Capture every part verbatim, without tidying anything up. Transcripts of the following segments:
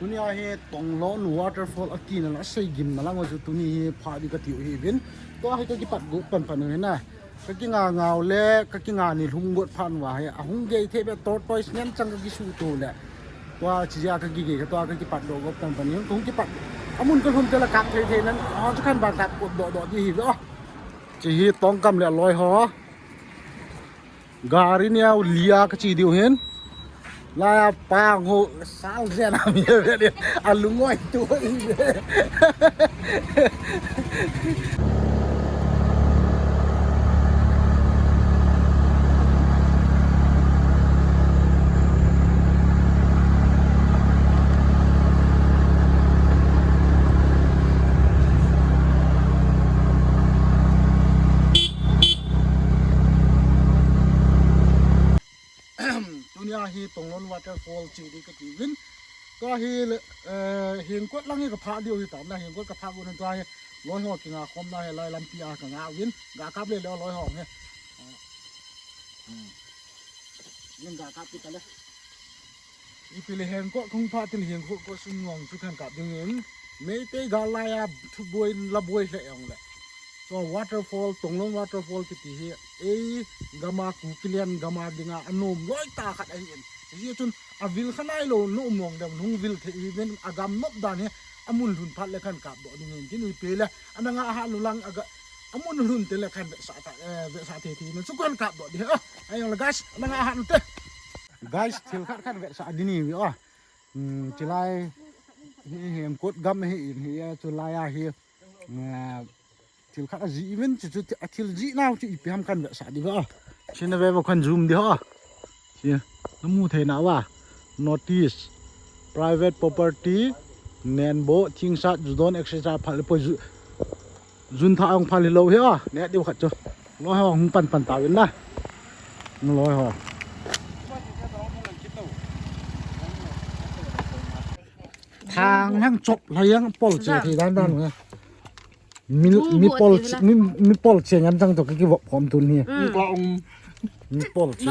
Tunia hi Tonglon waterfall akina la sei gimna lang chu tuni hi pha di kati u hi vin. Tua hi kakipat got pan pan u hi na. Kakinga ngau le, kakinga ni lhum got phan uva hi. Ahung gei thei be tortoise ngen chang kakisu to le. Tua chi ja kagige ka tua kakipat doh got pan pan u hi. Kung kipat. Amun kalhun te la kap thei thei nan. A chu khan ba kap got doh doh di hi ve. Chi hi Tongkam le aloi ho. Gari neo lia kachi diu hin. Laiya pang ho sal zen a mi ve ni. Alungoi tu hi ve. Tunia hi Tonglon waterfall chi di kati vin. Tua hi, eh, hingkot lang hi kapha diu hi tam na, hingkot kapha got nan tua hi loi ho kinga khom na hi lai lampi a kanga vin. Ga kap le le loi ho hi. Nin ga kap ti ka le. Ipi le hingkot kung pha tin hingkot ko sung ngong chu khan kap ding in. Meitei gal laiya thu boi la boi hle ong le. So waterfall, Tonglon waterfall kiti hi ei gama Kukiland gama dinga anom loi ta khat ahi in. Hi chun avil khanai lo no mong dem nung vil thei hi vin agam nop dan hi amun lhun phat le khan kap doh ding in tin ipi le ananga ha lu lang aga amun lhun te le khan ve sa ta, eh, ve sa thei thei na chu khan kap doh di ha. Ai la guys, ananga ha nu te. Guys, thil khat khan ve sa di ni vi o. Hmm, chilai hi hingkot gam hi in hi a chulai a hi, eh, thil khat aji event chu chu a thil ji nau chu ipi ham khan ve sa di va. China ve va khan zoom di ha. Chi, namu thei na va. Notice. Private property. Nenbo, thingsat, judon, et cetera. Phal po ju. Jun tha ong phal hi lo hi a, ne diu khat chu. Loi ho hung pan pan ta vin na. Loi ho. Thang hang chop la yang pol che thei dan dan. Mi, mi pol che, mi, mi pol che ngan chang to ki vop khom tun hi. Mi pol che.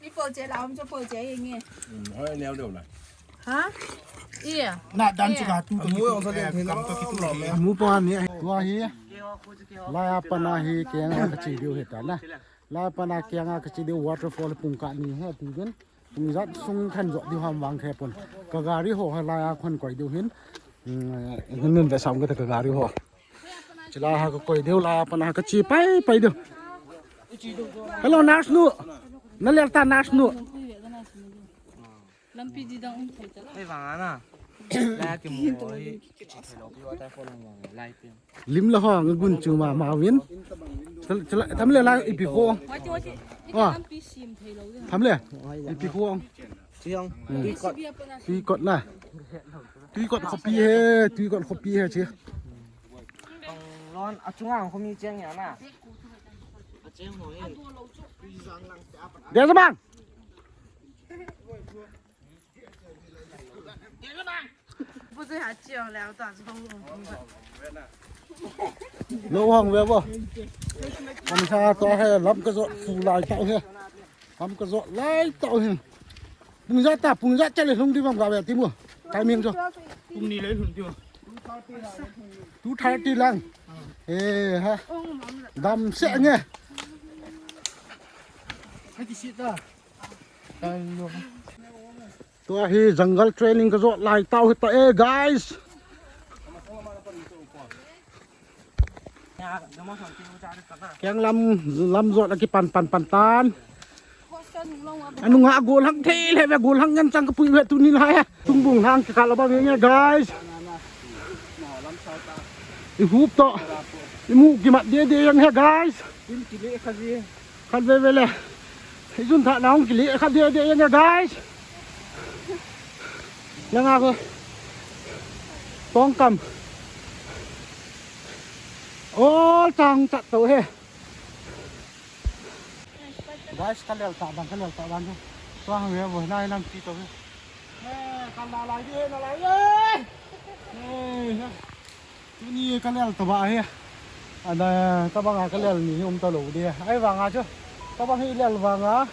Mi pol che la um cho pol che nge. Oi, neo deu na. Ha? Iya. Na dan chu ka tu to. Mu ong sa de thei na. Mu pa ni tua hi. Laiya pana hi keng a kachi diu hi ta na. Laiya pana keng a kachi diu waterfall pung ka ni he ti din. Pung jat sung khan jo diu ham vang khe pun. Ka gari ho ha laiya khon koi diu hin. Hmm, hin nun ve sam ka ta ka gari ho. Chila ha ka koi diu laiya pana kachi pai pai diu. Hello nurse nu. Na lel ta nurse nu. Lampi di dang um thei ta la. Ei vang ana. La ki mo oi. Ki chi thei lo pi wa ta ko long long lai pi. Lim la ho nga gun chu ma ma win. Chal, chal, tam le la ipi ko. Wa ti wa ti. Lampi sim thei lo de. Tam le. Ipi ko. Chi yong. Tui kot. Tui kot na. Tui kot khopi he, tui kot khopi he chi. Lon a chunga khomi cheng ya na. A cheng ho he. Dia sa bang. Lo hong ve bo. Kamsa to he lam ka jo fu lai tau he. Lam ka jo lai tau he. Pung ja ta, pung ja chale hung di bang ga ve ti mu. Timing jo. Pung ni le hung di. Two thirty lang. Eh ha. Dam se nge. Hai ti si ta. Tua hi jungle training ka jot lai tau hi ta e guys. Keng lam, lam jot a kipan pan pan tan. Anunga gollhang thei le ve gollhang ngen chang ka pui ve tuni lai a. Tungbung hang ka kal abang nge guys. I hup to. I mu kimat de de yang he guys. Khat ve ve le. Ijun tha naung kile khat dia dia ya guys. Nanga ko. Tongkam. Ol tang chat to he. Guys, ka lel ta bang, ka lel ta bang. Tong ve bo nai lam pi to he. He, ka la lai di he, la lai ye. He, he. Tuni ka lel ta ba hi. Ana, tabang a ka lel ni um ta lo di. Ai vang a chu. Tabang hi lel vang a.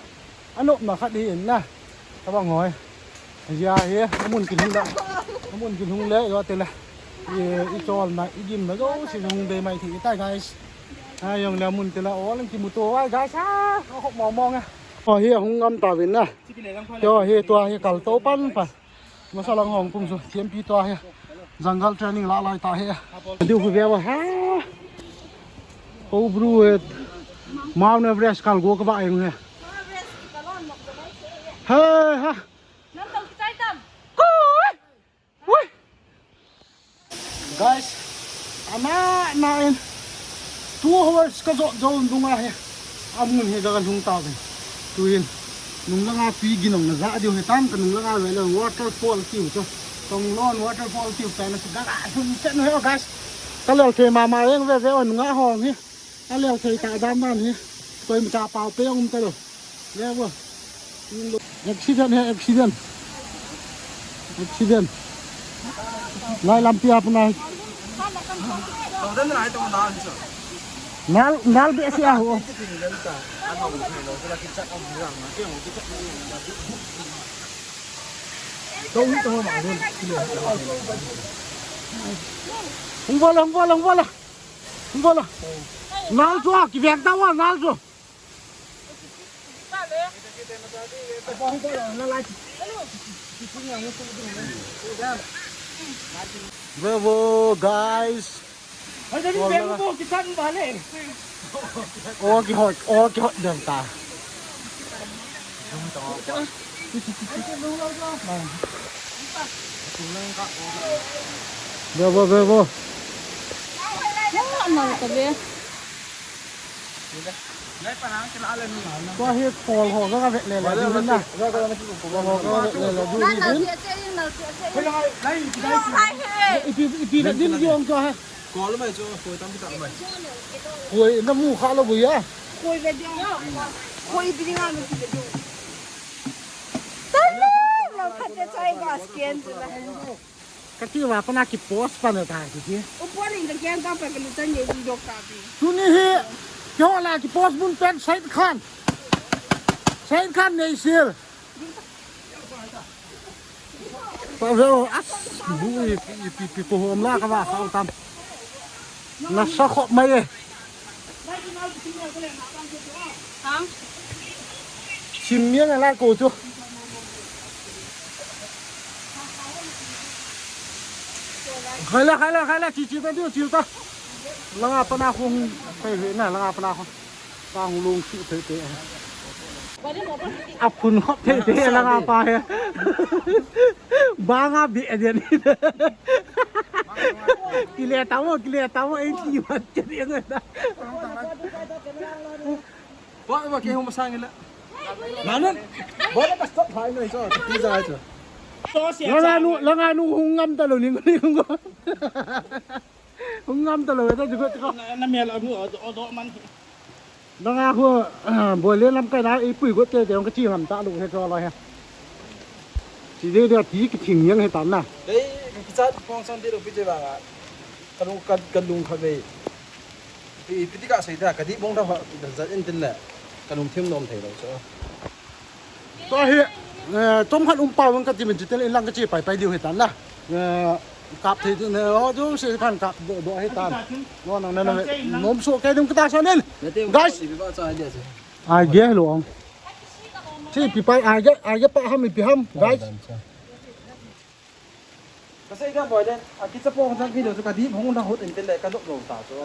Anop na khat hi in na. Tabang hoi. Jia hi, amun kilhung le. Amun kilhung le, yo te le. I, i cholna, i gimna jouse hung bei mai thei tai, guys. A, jong le amun te le, o lang kimuto ai, guys. A, ka khop mong mong a. O, hi hung ngam tauvin na. Yo, hi tua hi kalto pan pan. Masa lang hung pum su, T M P tua hi. Jungle training la lai ta hi. Diu khu ve ba ha. Ko bru he. Mount Everest kal go ka ba eng he. He ha. Koi. Ui. Guys, ana na in two hours ka jot jou dunga hi. Amun hi ka lhung tauvin. Tuin. Nung langa tui ginong na ja diu hi tan ka nung langa ve le waterfall tiu chu. Tonglon waterfall tiu pa na si ka lhung chen he guys. Ka lel thei mama eng ve ve o nunga hong hi. A lel thei ta dan dan hi. Koima cha pao pe um ta lou. Le bo. Accident he, accident. Accident. Lai lampi a puna. Nal, nal be si a ho. Hung bol, hung bol, hung bol. Hung bol. Nal chu a, kiveng ta wa, nal chu. Bravo, guys. Hai, dali, beng mo, kisan bale. O, kihot, o, kihot dem ta. Bravo, bravo. Wah, nal ka be. Tua hi kol ho ka vet le le du na. Kol ho ka vet le le du. Ipi, ipi na din di ong tua ha. Kol mai chu, koi tam pi tam mai. Koi na mu kha lo bu ya. Koi ve di. Koi ipi di nga me ti ve di. Talo, lo khat te chai ba scan chu la. Kati va pana ki post pana ta kiti. Upon in the game ka pa ka lu chan ye di dok ta pi. Tuni hi, kyo la ki post mun pen Said Khan. Said Khan nei sir. Pa veo as bu i pi pi pi ko hom la ka va khau tam. Na sa khop mai e. Hang? Sim miang a lai ko chu. Khai la, khai la, khai la, chi chi ta diu, chi ta. Langa pana khong, khai ve na, langa pana khong. Pang lung su te te. A phun khop te te langa pa he. Banga be den. Kile tamo, kile tamo, ei ti mat ke den na. Ba, ba, ke hum sang ila. Nanan. Ba, ba, stop hai no, so, ti ja cho. Langa nu, langa nu hung ngam ta lo ning ning. Hung ngam ta lo, ta ju ko. Na, na mel a bu, o, o, do man. Langa khu, ah, boi le lamkai na, ipui got te, te ong ka chi ngam ta lu he cho lo he. Chi de de ti ki thing yang he tan na. Ei, ki chat phong san de lo pi che ba nga. Ka lung, ka, ka lung kha ve. Pi, pi ti ka sei ta, ka di bong ta ho, da za in tin le. Ka lung thim nom thei lo so. Tua hi, eh, chomkhat um pau vang kati min chu tel in lang kache pai pai diu hitan na. Eh, kap thei tu ne, o, tu se phan kap do, do hitan. No, no, no, no, nom so ke dum kata sa nen. Guys. Ai ge lo ong. Chi pi pai ai ge, ai ge pa ham pi ham, guys. Ka sei ka boi den, a kicha pong jang video chu ka dip hung na hut in te le ka dop lo ta chu.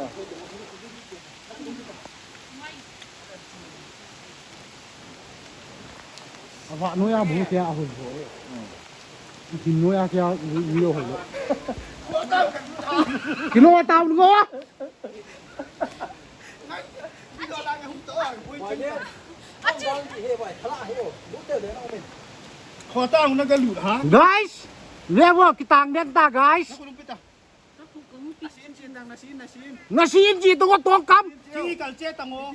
A va noi a bu ke a hoi bo. Kin noi a ke a video hoi lo. Kino ta un ngo. Khota hung na ka lut ha. Guys, level kitang den ta, guys. Nasin, sin, nang nasin, nasin. Nasin ji tong tong kam. Ti kal che tang o.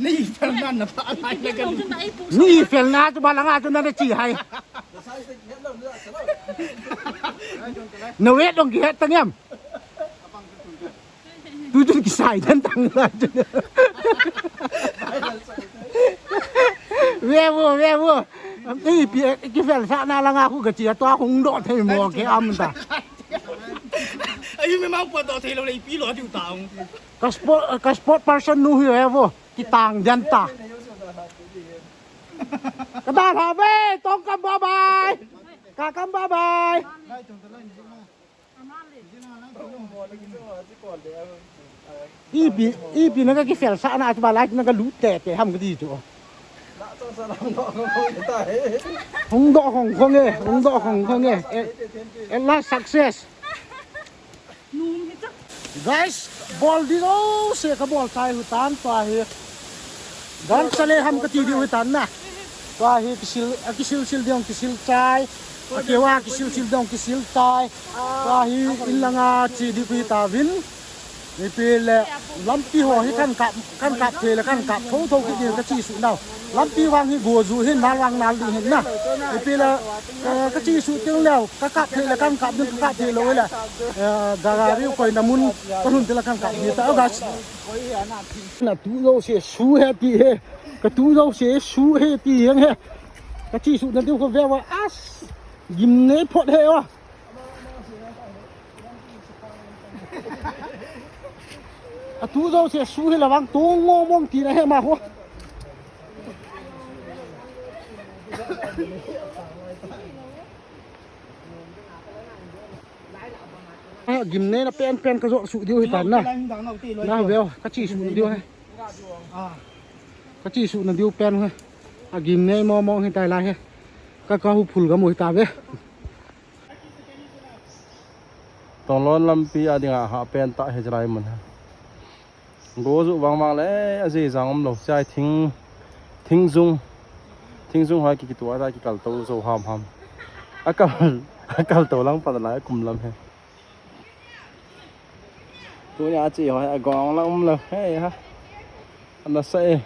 Ni fel na na pa lai na ka lut. Ni fel na tu ba la nga tu na na chi hai. Na we dong ki het tang yam. Tu tu ki sai dan tang la tu. Ve vo, ve vo. Ipi, kifelsahna langa khu kachi a tua hung doh thei mo ke am ta. Ayu me mau pa doh thei lou le ipi lo diu ta ung. Ka sport, ka sport person nu hi ve vo. Kitang dian ta. Ka da ha ve, tong kam bye bye. Ka kam bye bye. Ipi, ipi na ka kifelsahna chu ba lai na ka lut tete ham kati chu. Hung doh khong khong e, hung doh khong khong e. Eh, at last success. Guys, bol di jouse ka bol chai u hitan tua hi. Gan sale ham kati diu hitan na. Tua hi kisil, a kisil sil ding kisil chai. A kewa kisil sil ding kisil chai. Tua hi in langa che di u hitauvin. Ipi le lampi ho hi kan kap, kan kap thei le kan kap tho tho kit ding ka chesuh nau. Lampi vang hi go ju hin nal vang nal ding hin na. Ipi le, eh, ka chesuh teng leu ka kap thei le kan kap ding ka kap thei lou le. Eh, ga ga riu koi na mun ka lhun teng le kan kap ding ta. Oh, guys. Na tu jouse su he ti he. Ka tu jouse su he ti he. Ka chesuh na diu ko ve va as. Gimnei phot he wa. A tu jouse su hi la vang tu ngo mong ti na he ma ho. A, gimnei na pen pen ka jo su diu hitan na. Na ve, ka chesuh diu he. Ka chesuh na diu pen he. A gimnei mo mong hitai la he. Ka ka hu phul ga mo hita ve. Tonglon lampi a dinga ha pen ta he jalai mun ha. Go ju vang vang le a ji jang um lo chai thing, thing jung, thing jung hoi ki kitua ta ki kal to jo ham ham. A kal, a kal to lang pa la kum lam he. Tunia chi hoi a gong la um lo he ha. Ana sa e.